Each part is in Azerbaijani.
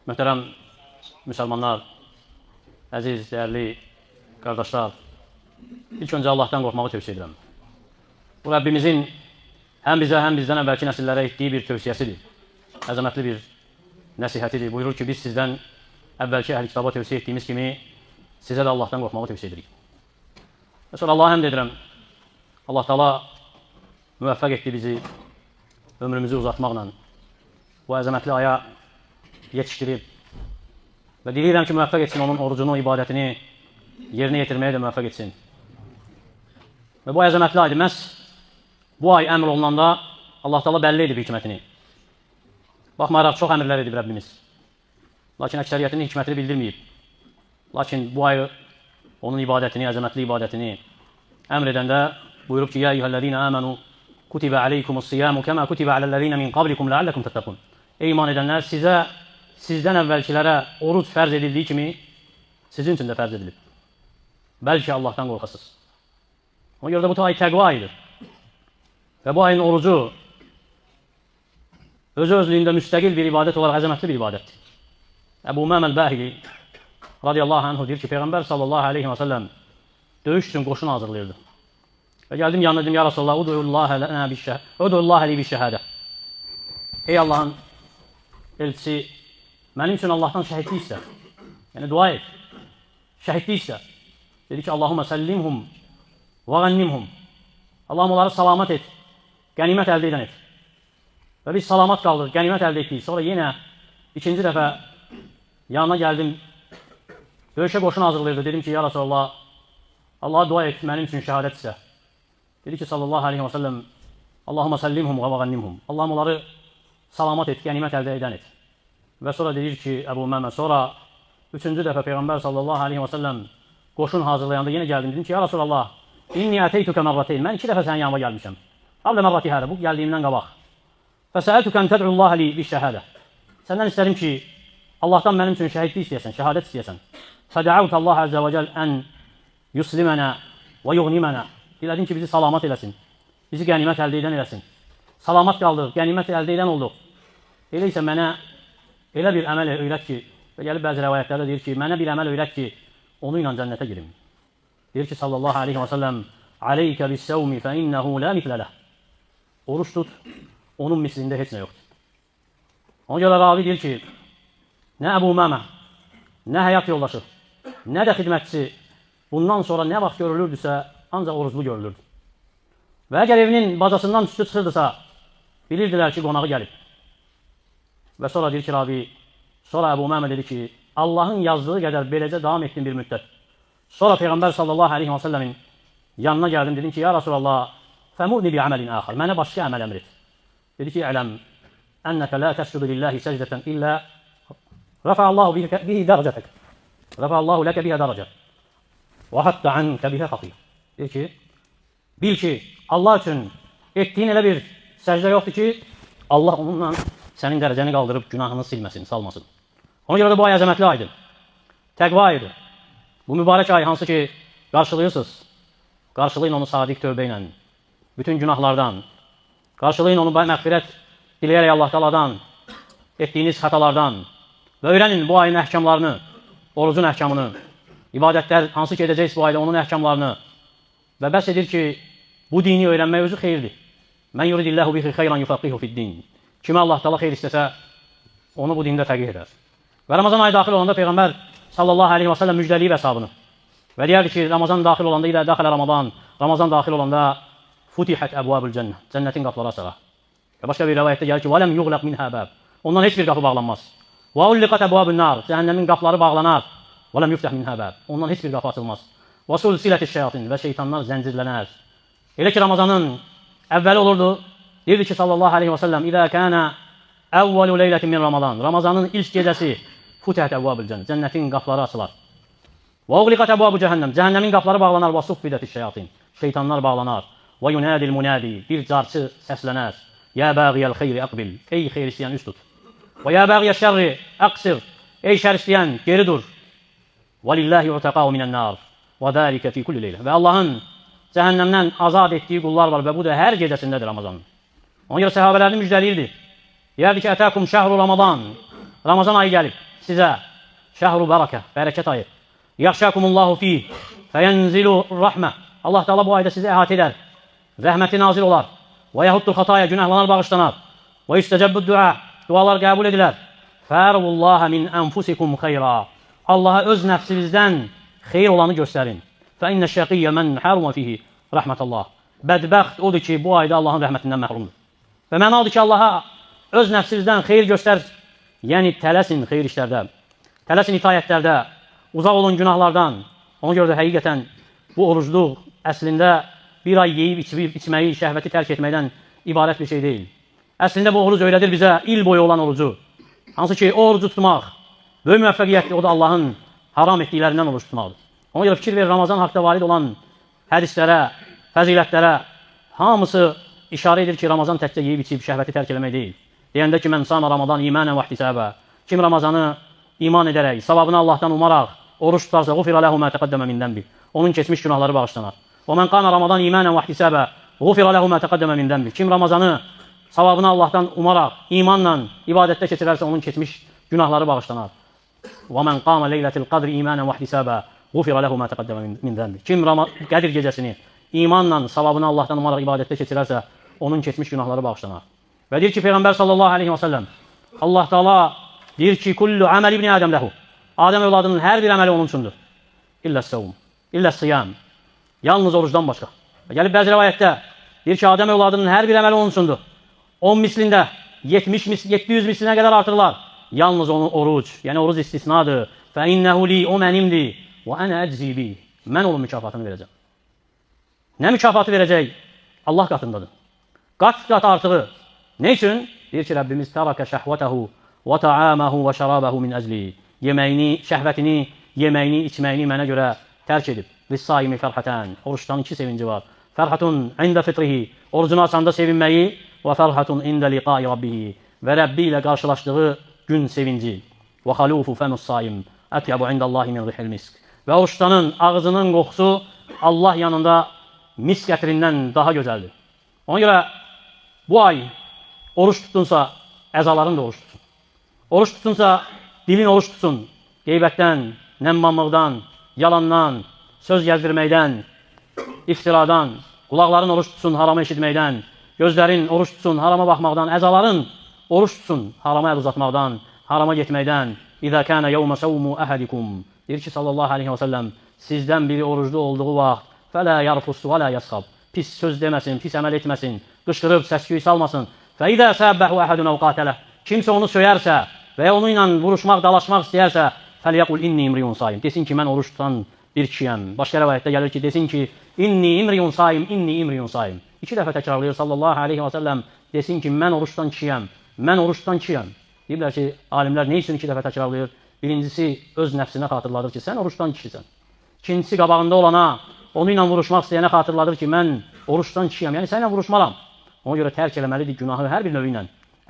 Möhtərəm müsəlmanlar, əziz, dəyərli qardaşlar, ilk öncə Allahdan qorxmağı tövsiyə edirəm. Bu Rəbbimizin həm bizə, həm bizdən əvvəlki nəsillərə etdiyi bir tövsiyəsidir. Əzəmətli bir nəsihətidir. Buyurur ki, biz sizdən əvvəlki əhl-i kitaba tövsiyə etdiyimiz kimi sizə də Allahdan qorxmağı tövsiyə edirik. Və sonra Allaha həmd edirəm. Allah Teala müvəffəq etdi bizi ömrümüzü uzatmaqla bu əzəmətli aya yetişdirib və diləyirəm ki, müvəffəq etsin onun orucunu, ibadətini yerinə yetirməyə də müvəffəq etsin. Və bu əzəmətli aydır. Məhz bu ay əmr olunanda Allah Teala bəlli edib hikmətini. Baxmayaraq, çox əmrlər edib Rəbbimiz. Lakin əksəriyyətinin hikmətini bildirməyib. Lakin bu ayı onun ibadətini, əzəmətli ibadətini əmr edəndə buyurub ki, Yə eyyuhəl-ləzīnə əmənu kutibə aleykumus-siyamu kəmə kutibə aləl-ləzīnə min qablikum ləalləkum təttəqun. Ey iman edənlər, sizə sizdən əvvəlkilərə oruc fərz edildiyi kimi sizin üçün də fərz edilib. Bəlkə Allahdan qorxasınız. Ona görə də bu ay təqva ayıdır. Və bu ayın orucu özü özlüyündə müstəqil bir ibadət olaraq əzəmətli bir ibadətdir. Əbu Umamə əl-Bahili radiyallahu anhu deyir ki, Peyğəmbər sallallahu aleyhi və səlləm döyüş üçün qoşun hazırlayırdı. Və gəldim yanına, dedim, ya Rasulallah, udullaha li bi-şəhadə. Ey Allahın elçisi, mənim üçün Allahdan şəhidlik istə. Yəni dua et. Şəhidlik istə. Dedi ki, Allahumma səllimhum və qənnimhum. Allahım onları salamat et, qənimət əldə edən et. Və biz salamat qaldıq, qənimət əldə etdik. Sonra yenə ikinci dəfə yanına gəldim. Döyüşə qoşun hazırlayırdı. Dedim ki, ya Rasulallah, Allaha dua et, mənim üçün şəhadət istə. Dedi ki, sallallahu aleyhi və səlləm, Allahumma səllimhum və qənnimhum. Allahım onları salamat et, qənimət əldə edən et. Və sonra deyir ki, Əbu Umamə, sonra üçüncü dəfə Peyğəmbər sallallahu aleyhi və səlləm qoşun hazırlayanda yenə gəldim. Dedim ki, ya Rasulallah, inni əteytükə mərrəteyn. Mən iki dəfə sənin yanıma gəlmişəm. Qablə mərrəti hədə, bu gəldiyimdən qabaq. Fəsəəltükə ən təd'ullaha li biş-şəhadə. Səndən istərim ki, Allahdan mənim üçün şəhidlik istəyəsən, şəhadət istəyəsən. Fədəavt Allah əzzə və cəl ən yuslimənə və yuğnimənə. Dilədim ki, bizi salamat eləsin, bizi qənimət əldə edən eləsin. Salamat qaldıq, qənimət əldə edən olduq. Elə isə mənə elə bir əməl öyrət ki, və gəlib bəzi rəvayətlərdə deyir ki, mənə bir əməl öyrət ki, onu ilə cənnətə girim. Deyir ki, sallallahu aleyhi və səlləm, Aleykə bis-səvmi fə innəhu la mitlə ləh. Oruç tut, onun mislində heç nə yoxdur. Ona görə ravi deyir ki, nə Əbu Umamə, nə həyat yoldaşı, nə də xidmətçisi bundan sonra nə vaxt görülürdüsə, ancaq oruclu görülürdü. Və əgər evinin bacasından tüstü çıxırdısa, bilirdilər ki, qonağı gəlib. Və sonra deyir ki, ravi, sonra Əbu Umamə dedi ki, Allahın yazdığı qədər beləcə davam etdim bir müddət. Sonra Peyğəmbər sallallahu aleyhi və səlləmin yanına gəldim, dedim ki, ya Rasulallah, fəmurni bi əməlin əxər, mənə başqa əməl əmr et. Dedi ki, ələm, ennəkə la təscudu lillahi səcdətən illə rəfəallahu bihi dərəcətək. Rəfəallahu ləkə bihə dərəcə. Və həttə ənkə bihə xatiyyə. Deyir ki, bil ki, Allah üçün etdiyin elə bir səcdə yoxdur ki, Allah onunla sənin dərəcəni qaldırıb günahını silməsin, salmasın. Ona görə də bu ay əzəmətli aydır. Təqva ayıdır. Bu mübarək ay hansı ki, qarşılayırsınız. Qarşılayın onu sadiq tövbə ilə, bütün günahlardan. Qarşılayın onu məğfirət diləyərək Allah Teala'dan, etdiyiniz xətalardan. Və öyrənin bu ayın əhkamlarını, orucun əhkamını, ibadətlər hansı ki edəcəksiniz bu ayda onun əhkamlarını. Və bəs edir ki, bu dini öyrənmək özü xeyirdir. Mən yuridillahu bihi xeyran yufaqihu fid-din. Kimə Allah Teala xeyir istəsə, onu bu dində fəqih edər. Və Ramazan ayı daxil olanda Peyğəmbər sallallahu aleyhi və səlləm müjdəliyib əshabını. Və deyərdi ki, Ramazan daxil olanda, ilə daxilə Ramazan, Ramazan daxil olanda futihət əbvabül cənnə, cənnətin qapıları açılar. Və başqa bir rəvayətdə gəlir ki, vələm yuğlaq minhə bəb. Ondan heç bir qapı bağlanmaz. Və ulliqat əbvabün nar, cəhənnəmin qapıları bağlanar. Vələm yuftəh minhə bəb. Ondan heç bir qapı açılmaz. Və sulsilətiş şeyatin, və şeytanlar zəncirlənər. Elə ki, Ramazanın əvvəli olurdu, deyirdi ki, sallallahu aleyhi və səlləm, İzə kənə əvvəlu leylətin min Ramazan, Ramazanın ilk gecəsi futihət əbvabül cənnə, cənnətin qapıları açılar. Və uğliqat əbvabu cəhənnəm, cəhənnəmin qapıları bağlanar, və suffidətiş şeyatin, şeytanlar bağlanar. Və yunadil munadi, bir carçı səslənər. Yə bəğiyəl xeyri əqbil, ey xeyr istəyən üst tut. Və yə bəğiyəl şərri əqsir, ey şər istəyən geri dur. Və lillahi u'taqau minən-nar və zəlikə fi kulli leylə. Və Allahın cəhənnəmdən azad etdiyi qullar var və bu da hər gecəsindədir Ramazanın. Ona görə səhabələrini müjdəliyirdi. Deyərdi ki, ətəkum şəhru Ramazan. Ramazan ayı gəlib. sizə şəhru bərəkə, bərəkət ayı. Yaxşəkumullahu fih, fəyənzilu rəhmə. Allah Teala bu ayda sizi əhatə edər. Rəhməti nazil olar. Və yəhuddur xataya, günahlar bağışlanar. Və yüstəcəbbü dua, dualar qəbul edilər. Fərullaha min ənfusikum xeyra. Allaha öz nəfsinizdən xeyir olanı göstərin. Fə innə şəqiyyə mən hərumə fihi rəhmətəllah. Bədbəxt odur ki, bu ayda Allahın rəhmətindən məhrumdur. Və məna odur ki, Allaha öz nəfsinizdən xeyir göstər, yəni tələsin xeyir işlərdə, tələsin itayətlərdə, uzaq olun günahlardan. Ona görə də həqiqətən bu orucluq əslində bir ay yeyib, içib, içməyi, şəhvəti tərk etməkdən ibarət bir şey deyil. Əslində bu oruc öyrədir bizə il boyu olan orucu. Hansı ki, o orucu tutmaq böyük müvəffəqiyyətdir, o da Allahın haram etdiklərindən oruc tutmaqdır. Ona görə fikir verir, Ramazan haqda varid olan hədislərə, fəzilətlərə hamısı işarə edir ki, Ramazan təkcə yeyib, içib, şəhvəti tərk eləmək deyil. Deyəndə ki, mən sama Ramazan imanən və ihtisabə. Kim Ramazanı iman edərək, savabını Allahdan umaraq oruç tutarsa, ğufira lehu mə təqəddəmə min dənbi. Onun keçmiş günahları bağışlanar. Və mən qama Ramazan imanən və ihtisabə, ğufira lehu mə təqəddəmə min dənbi. Kim Ramazanı savabını Allahdan umaraq, imanla ibadətdə keçirərsə, onun keçmiş günahları bağışlanar. Və mən qama leylətil qadri imanən və ihtisabə, ğufira lehu mə təqəddəmə min dənbi. Kim Qədir gecəsini imanla, savabını Allahdan umaraq ibadətdə keçirərsə, onun keçmiş günahları bağışlanar. Və deyir ki, Peyğəmbər sallallahu aleyhi və səlləm, Allah Teala deyir ki, kullu əməl ibni Adəm ləhu. Adəm övladının hər bir əməli onun üçündür. İllə səvm, illə siyam. Yalnız orucdan başqa. Və gəlib bəzi rəvayətdə deyir ki, Adəm övladının hər bir əməli onun üçündür. 10 mislində, 70 misl, 700 mislinə qədər artırırlar. Yalnız onu oruc, yəni oruc istisnadır. Fə innəhu li, o mənimdir. Və ənə əczi bi. Mən onun mükafatını verəcəm. Nə mükafatı verəcək? Allah qatındadır. Qat-qat artığı. Ne üçün? Deyir ki, Rəbbimiz tərəkə şəhvətəhu və ta'amahu və şərabəhu min əcli. Yeməyini, şəhvətini, yeməyini, içməyini mənə görə tərk edib. Lissaimi fərhətən. Oruçdan iki sevinci var. Fərhətun ində fitrihi. Orucunu açanda sevinməyi və fərhətun ində liqai Rabbihi. Və Rəbbi ilə qarşılaşdığı gün sevinci. Və xalufu fəmus saim. Ətyabu indallahi min rihil misk. Və oruçdanın ağzının qoxusu Allah yanında misk ətrindən daha gözəldir. Ona görə bu ay oruç tutunsa, əzaların da oruç tutsun. Oruç tutunsa, dilin oruç tutsun. Qeybətdən, nəmmamlıqdan, yalandan, söz gəzdirməkdən, iftiradan, qulaqların oruç tutsun harama eşitməkdən, gözlərin oruç tutsun harama baxmaqdan, əzaların oruç tutsun harama əl uzatmaqdan, harama getməkdən. İzə kənə yevmə səvmu əhədikum. Deyir ki, sallallahu aleyhi və səlləm, sizdən biri oruclu olduğu vaxt fələ yarfus və lə yasxab. Pis söz deməsin, pis əməl etməsin, qışqırıb səs-küy salmasın. Fəidə səbbəhu əhədun əv qatələ. Kimsə onu söyərsə və ya onunla vuruşmaq, dalaşmaq istəyərsə, fəlyəqul inni imriyun saim. Desin ki, mən oruç tutan bir kişiyəm. Başqa rəvayətdə gəlir ki, desin ki, inni imriyun saim, inni imriyun saim. İki dəfə təkrarlayır sallallahu aleyhi və səlləm. Desin ki, mən oruç tutan kişiyəm, mən oruç tutan kişiyəm. Deyirlər ki, alimlər nə üçün iki dəfə təkrarlayır? Birincisi, öz nəfsinə xatırladır ki, sən oruç tutan kişisən. İkincisi, qabağında olana, onunla vuruşmaq istəyənə xatırladır ki, mən oruç tutan kişiyəm, yəni səninlə vuruşmaram. Ona görə tərk eləməlidir günahı hər bir növü ilə,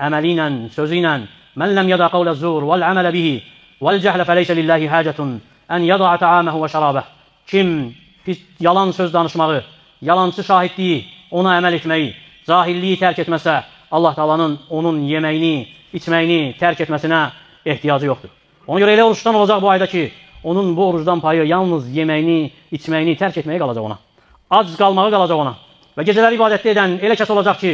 əməli ilə, sözü ilə. Mən ləm yada qavlə zur vəl əmələ bihi vəl cəhlə fəleysə lillahi hacətun ən yada'a ta'aməhu və şərabəh. Kim pis, yalan söz danışmağı, yalancı şahidliyi, ona əməl etməyi, cahilliyi tərk etməsə, Allah Taala'nın onun yeməyini, içməyini tərk etməsinə ehtiyacı yoxdur. Ona görə elə oruçdan olacaq bu ayda ki, onun bu orucdan payı yalnız yeməyini, içməyini tərk etməyi qalacaq ona. Ac qalmağı qalacaq ona. Və gecələri ibadətdə edən elə kəs olacaq ki,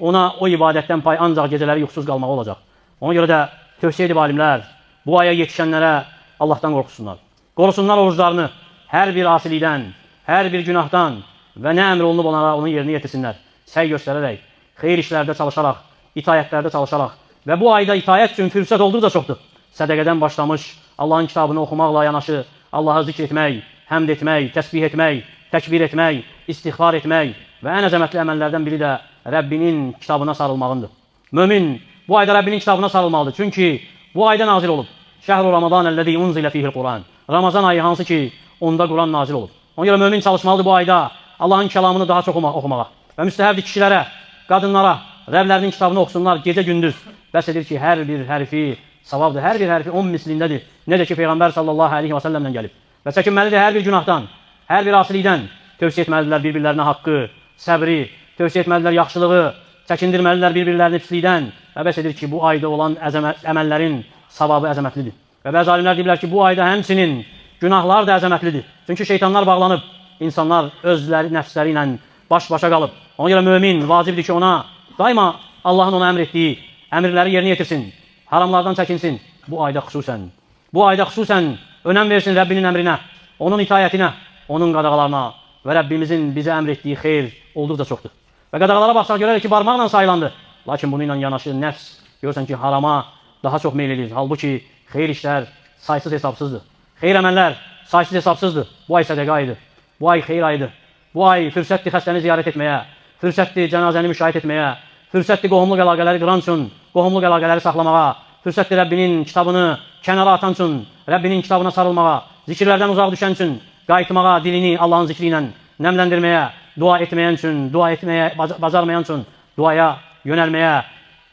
ona o ibadətdən pay ancaq gecələri yuxusuz qalmağı olacaq. Ona görə də tövsiyə edib alimlər, bu aya yetişənlərə Allahdan qorxusunlar. Qorusunlar oruclarını hər bir asilikdən, hər bir günahdan və nə əmr olunub onlara onun yerini yetirsinlər. Səy göstərərək, xeyir işlərdə çalışaraq, itayətlərdə çalışaraq və bu ayda itayət üçün fürsət olduqca çoxdur. Sədəqədən başlamış, Allahın kitabını oxumaqla yanaşı, Allahı zikr etmək, həmd etmək, təsbih etmək, təkbir etmək, istiğfar etmək və ən əzəmətli əməllərdən biri də Rəbbinin kitabına sarılmağındır. Mömin bu ayda Rəbbinin kitabına sarılmalıdır. Çünki bu ayda nazil olub. Şəhru Ramazan əlləzi unzilə fihil Quran. Ramazan ayı hansı ki, onda Quran nazil olub. Ona görə mömin çalışmalıdır bu ayda Allahın kəlamını daha çox oxumağa. Və müstəhəbdir kişilərə, qadınlara Rəblərinin kitabını oxusunlar gecə gündüz. Bəs edir ki, hər bir hərfi savabdır. Hər bir hərfi 10 mislindədir. Necə ki, Peyğəmbər sallallahu aleyhi və səlləmlə gəlib. Və çəkinməlidir hər bir günahdan, hər bir asilikdən. Tövsiyə etməlidirlər bir-birlərinə haqqı, səbri, tövsiyə etməlidirlər yaxşılığı, çəkindirməlidirlər bir-birlərini pislikdən. Və bəs edir ki, bu ayda olan əməllərin savabı əzəmətlidir. Və bəzi alimlər deyirlər ki, bu ayda həmçinin günahlar da əzəmətlidir. Çünki şeytanlar bağlanıb, insanlar özləri, nəfsləri ilə baş-başa qalıb. Ona görə mömin vacibdir ki, ona daima Allahın ona əmr etdiyi əmrləri yerinə yetirsin, haramlardan çəkinsin. Bu ayda xüsusən, bu ayda xüsusən önəm versin Rəbbinin əmrinə, onun itayətinə, onun qadağalarına və Rəbbimizin bizə əmr etdiyi xeyir olduqca çoxdur. Və qadağalara baxsaq görərik ki, barmaqla sayılandı. Lakin bununla yanaşı nəfs, görürsən ki, harama daha çox meyl edir. Halbuki xeyir işlər saysız hesabsızdır. Xeyir əməllər saysız hesabsızdır. Bu ay sədəqə ayıdır. Bu ay xeyir ayıdır. Bu ay fürsətdir xəstəni ziyarət etməyə, fürsətdir cənazəni müşahidə etməyə, fürsətdir qohumluq əlaqələri qıran üçün, qohumluq əlaqələri saxlamağa, fürsətdir Rəbbinin kitabını kənara atan üçün, Rəbbinin kitabına sarılmağa, zikirlərdən uzaq düşən üçün, qayıtmağa, dilini Allahın zikri ilə nəmləndirməyə, dua etməyən üçün, dua etməyə bacarmayan üçün, duaya yönəlməyə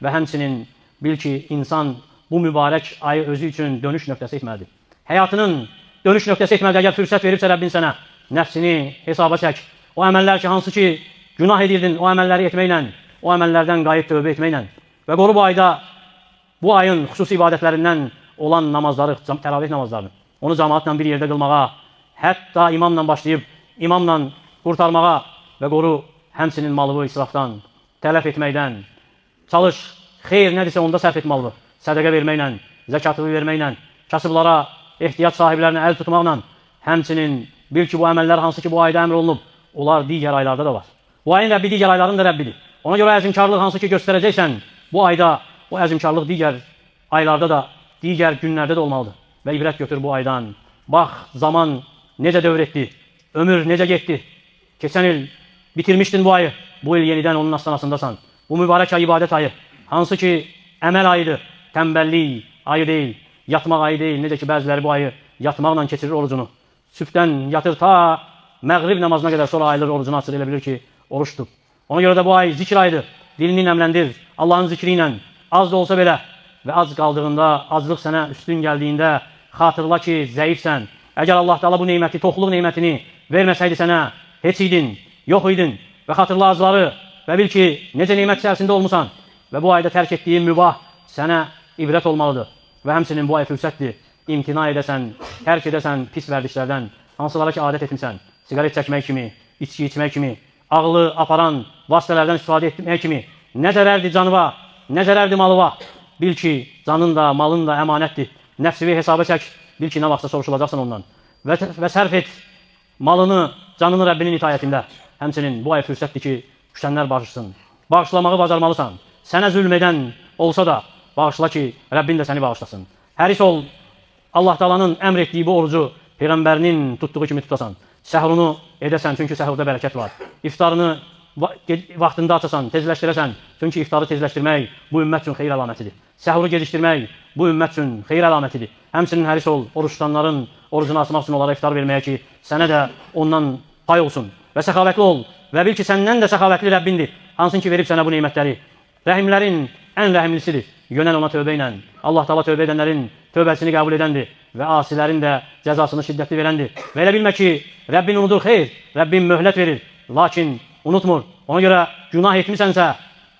və həmçinin bil ki, insan bu mübarək ayı özü üçün dönüş nöqtəsi etməlidir. Həyatının dönüş nöqtəsi etməlidir. Əgər fürsət veribsə Rəbbin sənə, nəfsini hesaba çək. O əməllər ki, hansı ki günah edirdin, o əməlləri etməklə, o əməllərdən qayıb tövbə etməklə və qoru bu ayda, bu ayın xüsusi ibadətlərindən olan namazları, təravih namazlarını, onu cəmaatla bir yerdə qılmağa, hətta imamla başlayıb, imamla qurtarmağa və qoru həmçinin malını israfdan, tələf etməkdən, çalış, xeyir nədirsə onda sərf et malını, sədəqə verməklə, zəkatını verməklə, kasıblara, ehtiyac sahiblərinə əl tutmaqla, həmçinin bil ki, bu əməllər hansı ki bu ayda əmr olunub, onlar digər aylarda da var. Bu ayın Rəbbi digər ayların da Rəbbidir. Ona görə əzimkarlıq hansı ki göstərəcəksən, bu ayda o əzimkarlıq digər aylarda da, digər günlərdə də olmalıdır. Və ibrət götür bu aydan. Bax, zaman necə dövr etdi, ömür necə getdi. Keçən il bitirmişdin bu ayı, bu il yenidən onun astanasındasan. Bu mübarək ay ibadət ayı, hansı ki əməl ayıdır, tənbəllik ayı deyil, yatmaq ayı deyil. Necə ki bəziləri bu ayı yatmaqla keçirir orucunu. Sübhdən yatır ta məğrib namazına qədər, sonra ayılır, orucunu açır, elə bilir ki, oruç tutub. Ona görə də bu ay zikr ayıdır. Dilini nəmləndir Allahın zikri ilə, az da olsa belə və ac qaldığında, aclıq sənə üstün gəldiyində xatırla ki, zəifsən. Əgər Allah Teala bu neməti, toxluq nemətini verməsəydi sənə, heç idin, yox idin və xatırla acları və bil ki, necə nemət içərisində olmusan və bu ayda tərk etdiyin mübah sənə ibrət olmalıdır. Və həmçinin bu ay fürsətdir, imtina edəsən, tərk edəsən pis vərdişlərdən, hansılara ki adət etmisən, siqaret çəkmək kimi, içki içmək kimi, ağlı aparan vasitələrdən istifadə etmək kimi, nə zərərdir canıva, nə zərərdir malıva, bil ki, canın da, malın da əmanətdir, nəfsini hesaba çək, bil ki, nə vaxtsa soruşulacaqsan ondan və sərf et malını, canını Rəbbinin itayətində. Həmçinin bu ay fürsətdir ki, küsənlər bağışlasın, bağışlamağı bacarmalısan, sənə zülm edən olsa da bağışla ki, Rəbbin də səni bağışlasın. Həris ol, Allah Teala'nın əmr etdiyi bu orucu Peyğəmbərinin tutduğu kimi tutasan. Səhurunu edəsən, çünki səhurda bərəkət var. İftarını vaxtında açasan, tezləşdirəsən, çünki iftarı tezləşdirmək bu ümmət üçün xeyir əlamətidir. Səhuru gecikdirmək bu ümmət üçün xeyir əlamətidir. Həmçinin həris ol, oruç tutanların orucunu açmaq üçün onlara iftar verməyə ki, sənə də ondan pay olsun. Və səxavətli ol və bil ki, səndən də səxavətli Rəbbindir, hansın ki, verib sənə bu nemətləri. Rəhimlərin ən rəhimlisidir. Yönəl ona tövbə ilə. Allah Teala tövbə edənlərin tövbəsini qəbul edəndir və asilərin də cəzasını şiddətli verəndir. Və elə bilmə ki, Rəbbin unudur, xeyr, Rəbbin möhlət verir, lakin unutmur. Ona görə günah etmisənsə,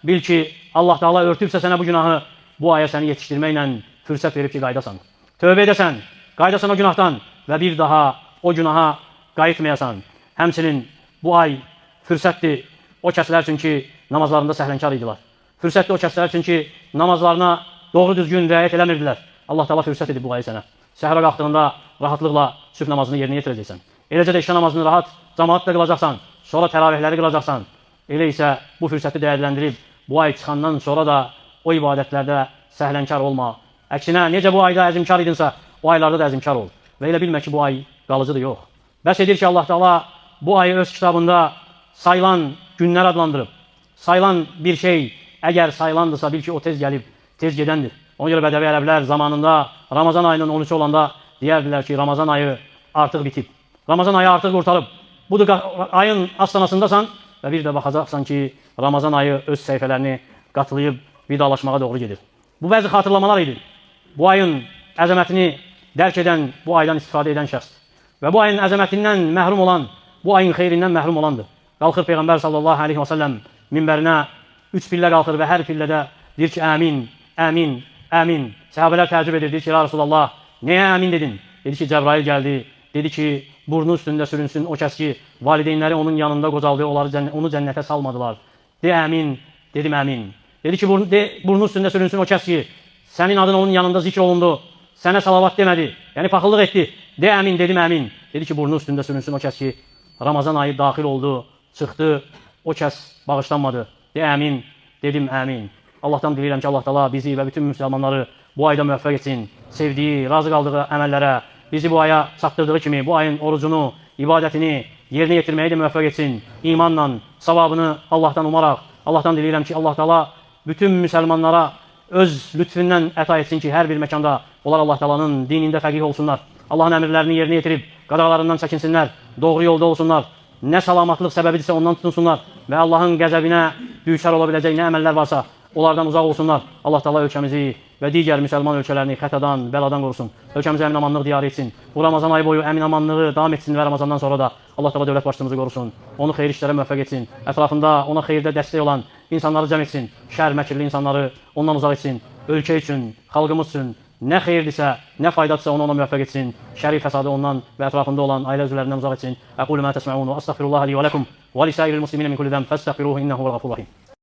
bil ki, Allah Teala örtübsə sənə bu günahı, bu aya səni yetişdirməklə fürsət verib ki, qaydasan. Tövbə edəsən, qaydasan o günahdan və bir daha o günaha qayıtmayasan. Həmçinin bu ay fürsətdir o kəslər üçün ki, namazlarında səhlənkar idilər. Fürsətdir o kəslər üçün ki, namazlarına doğru düzgün riayət eləmirdilər. Allah Teala fürsət edib bu ayı sənə. Səhərə qalxdığında rahatlıqla sübh namazını yerinə yetirəcəksən. Eləcə də işə namazını rahat cəmaatla qılacaqsan, sonra təravihləri qılacaqsan. Elə isə bu fürsəti dəyərləndirib bu ay çıxandan sonra da o ibadətlərdə səhlənkar olma. Əksinə, necə bu ayda əzimkar idinsə, o aylarda da əzimkar ol. Və elə bilmə ki, bu ay qalıcıdır, yox. Bəs edir ki, Allah Teala bu ayı öz kitabında sayılan günlər adlandırıb. Sayılan bir şey, əgər sayılandısa, bil ki, o tez gəlib, tez gedəndir. Ona görə bədəvi ərəblər zamanında Ramazan ayının 13-ü olanda deyərdilər ki, Ramazan ayı artıq bitib. Ramazan ayı artıq qurtarıb. Budur, ayın astanasındasan və bir də baxacaqsan ki, Ramazan ayı öz səhifələrini qatlayıb vidalaşmağa doğru gedir. Bu bəzi xatırlamalar idi. Bu ayın əzəmətini dərk edən, bu aydan istifadə edən şəxs və bu ayın əzəmətindən məhrum olan, bu ayın xeyrindən məhrum olandır. Qalxır Peyğəmbər sallallahu aleyhi və səlləm minbərinə 3 pillə qalxır və hər pillədə deyir ki, əmin, əmin, əmin. Səhabələr təəccüb edir, deyir ki, ya Rasulallah, Nəyə əmin dedin? Dedi ki, Cəbrail gəldi. Dedi ki, burnu üstündə sürünsün o kəs ki, valideynləri onun yanında qocaldı, onu cənnətə salmadılar. De əmin, dedim əmin. Dedi ki, burnu üstündə sürünsün o kəs ki, sənin adın onun yanında zikr olundu, sənə salavat demədi, yəni paxıllıq etdi. De əmin, dedim əmin. Dedi ki, burnu üstündə sürünsün o kəs ki, Ramazan ayı daxil oldu, çıxdı, o kəs bağışlanmadı. De əmin, dedim əmin. Allahdan diləyirəm ki, Allah Teala bizi və bütün müsəlmanları bu ayda müvəffəq etsin. Sevdiyi, razı qaldığı əməllərə, bizi bu aya çatdırdığı kimi bu ayın orucunu, ibadətini yerinə yetirməyi də müvəffəq etsin. İmanla, savabını Allahdan umaraq, Allahdan diləyirəm ki, Allah Teala bütün müsəlmanlara öz lütfündən əta etsin ki, hər bir məkanda onlar Allah Teala'nın dinində fəqih olsunlar. Allahın əmrlərini yerinə yetirib, qadağalarından çəkinsinlər, doğru yolda olsunlar. Nə salamatlıq səbəbidirsə ondan tutunsunlar və Allahın qəzəbinə düçar ola biləcək nə əməllər varsa onlardan uzaq olsunlar. Allah Teala ölkəmizi və digər müsəlman ölkələrini xətadan, bəladan qorusun. Ölkəmizə əmin-amanlıq diyarı etsin. Bu Ramazan ayı boyu əmin-amanlığı davam etsin və Ramazandan sonra da Allah Teala dövlət başçımızı qorusun. Onu xeyir işlərə müvəffəq etsin. Ətrafında ona xeyirdə dəstək olan insanları cəm etsin. Şər, məkirli insanları ondan uzaq etsin. Ölkə üçün, xalqımız üçün nə xeyirdirsə, nə faydadırsa onu ona müvəffəq etsin. Şəri fəsadı ondan və ətrafında olan ailə üzvlərindən uzaq etsin. Əqulu mə təsməun və əstəğfirullah li və ləkum və lisairil muslimin min kulli zənb fəstəğfiruhu innehu huvel ğafurur rahim.